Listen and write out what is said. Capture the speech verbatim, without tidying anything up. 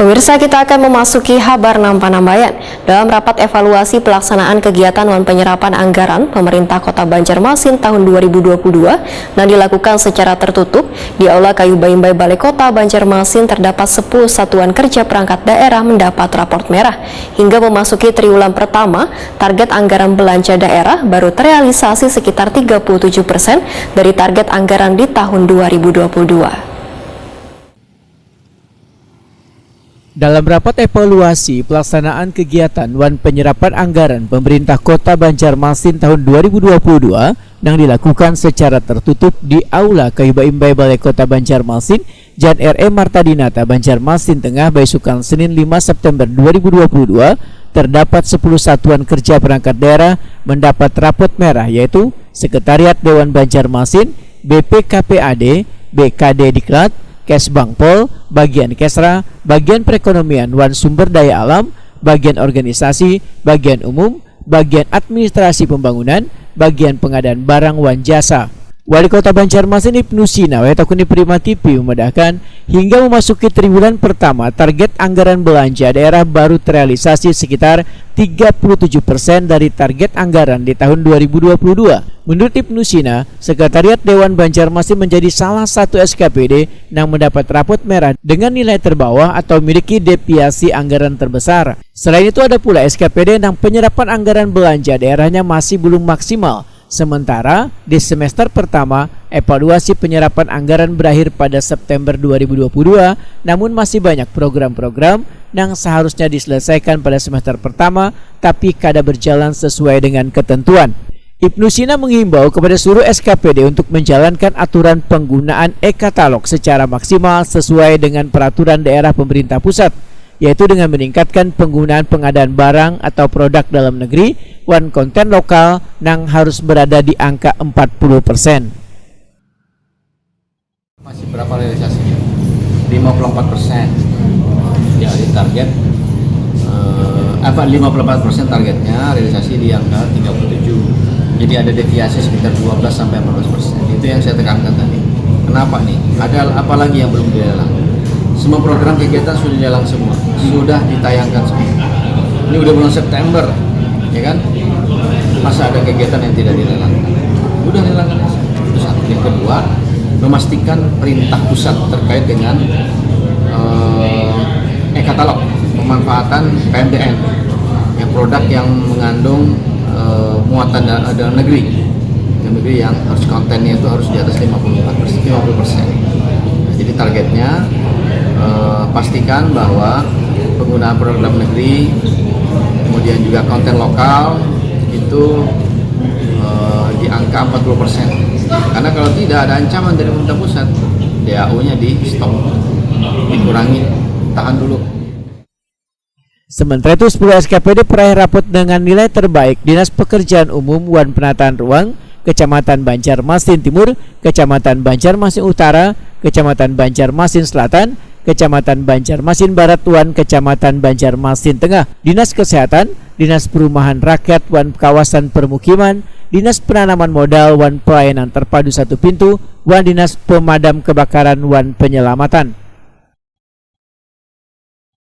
Pemirsa, kita akan memasuki habar nampan-nambayan. Dalam rapat evaluasi pelaksanaan kegiatan wan penyerapan anggaran pemerintah Kota Banjarmasin tahun dua ribu dua puluh dua nang dilakukan secara tertutup di Aula Kayu Baimbai Balai Kota Banjarmasin, terdapat sepuluh satuan kerja perangkat daerah mendapat raport merah. Hingga memasuki triwulan pertama, target anggaran belanja daerah baru terrealisasi sekitar tiga puluh tujuh persen dari target anggaran di tahun dua ribu dua puluh dua. Dalam rapat evaluasi pelaksanaan kegiatan wan penyerapan anggaran pemerintah Kota Banjarmasin tahun dua ribu dua puluh dua nang dilakukan secara tertutup di Aula Kayu Baimbai Balai Kota Banjarmasin, Jalan R E Marta Dinata, Banjarmasin Tengah, baisukan Senin lima September dua ribu dua puluh dua, terdapat sepuluh satuan kerja perangkat daerah mendapat rapot merah, yaitu Sekretariat Dewan Banjarmasin, B P K P A D, B K D Diklat, Kesbangpol, Bagian Kesra, Bagian Perekonomian wan Sumber Daya Alam, Bagian Organisasi, Bagian Umum, Bagian Administrasi Pembangunan, Bagian Pengadaan Barang wan Jasa. Wali Kota Banjarmasin Ibnu Sina, Wetakuni Prima T V, memedahkan, hingga memasuki triwulan pertama, target anggaran belanja daerah baru terrealisasi sekitar tiga puluh tujuh persen dari target anggaran di tahun dua ribu dua puluh dua. Menurut Ibnu Sina, Sekretariat Dewan Banjarmasin menjadi salah satu S K P D nang mendapat rapot merah dengan nilai terbawah atau memiliki deviasi anggaran terbesar. Selain itu, ada pula S K P D nang penyerapan anggaran belanja daerahnya masih belum maksimal. Sementara di semester pertama, evaluasi penyerapan anggaran berakhir pada September dua ribu dua puluh dua, namun masih banyak program-program nang seharusnya diselesaikan pada semester pertama, tapi kada berjalan sesuai dengan ketentuan. Ibnu Sina menghimbau kepada seluruh S K P D untuk menjalankan aturan penggunaan e-katalog secara maksimal sesuai dengan peraturan daerah pemerintah pusat, yaitu dengan meningkatkan penggunaan pengadaan barang atau produk dalam negeri wan konten lokal nang harus berada di angka empat puluh persen. Masih berapa realisasinya? Lima puluh empat persen. Ya, di target, eh, apa, lima puluh empat persen targetnya, realisasi di angka tiga puluh tujuh. Jadi ada deviasi sekitar dua belas sampai empat belas persen. Itu yang saya tekankan tadi. Kenapa nih? Ada apa lagi yang belum dilelang? Semua program kegiatan sudah dilelang semua, sudah ditayangkan semua. Ini udah bulan September, ya kan? Masa ada kegiatan yang tidak dilelang? Udah lelang. Itu satu. Yang kedua, memastikan perintah pusat terkait dengan, eh, e-katalog, pemanfaatan P M D N, ya, produk yang mengandung, eh, muatan da- dalam negeri, dalam negeri yang harus kontennya itu harus di atas lima puluh empat persen, lima puluh persen. Nah, jadi targetnya, eh, pastikan bahwa penggunaan produk dalam negeri, kemudian juga konten lokal itu, eh, di angka empat puluh persen. Karena kalau tidak, ada ancaman dari pemerintah pusat, D A U-nya di stop, dikurangi, tahan dulu. Sementara itu, sepuluh S K P D peraih rapot dengan nilai terbaik Dinas Pekerjaan Umum wan Penataan Ruang, Kecamatan Banjarmasin Timur, Kecamatan Banjarmasin Utara, Kecamatan Banjarmasin Selatan, Kecamatan Banjarmasin Barat, wan Kecamatan Banjarmasin Tengah, Dinas Kesehatan, Dinas Perumahan Rakyat wan Kawasan Permukiman, Dinas Penanaman Modal wan Pelayanan Terpadu Satu Pintu, wan Dinas Pemadam Kebakaran wan Penyelamatan.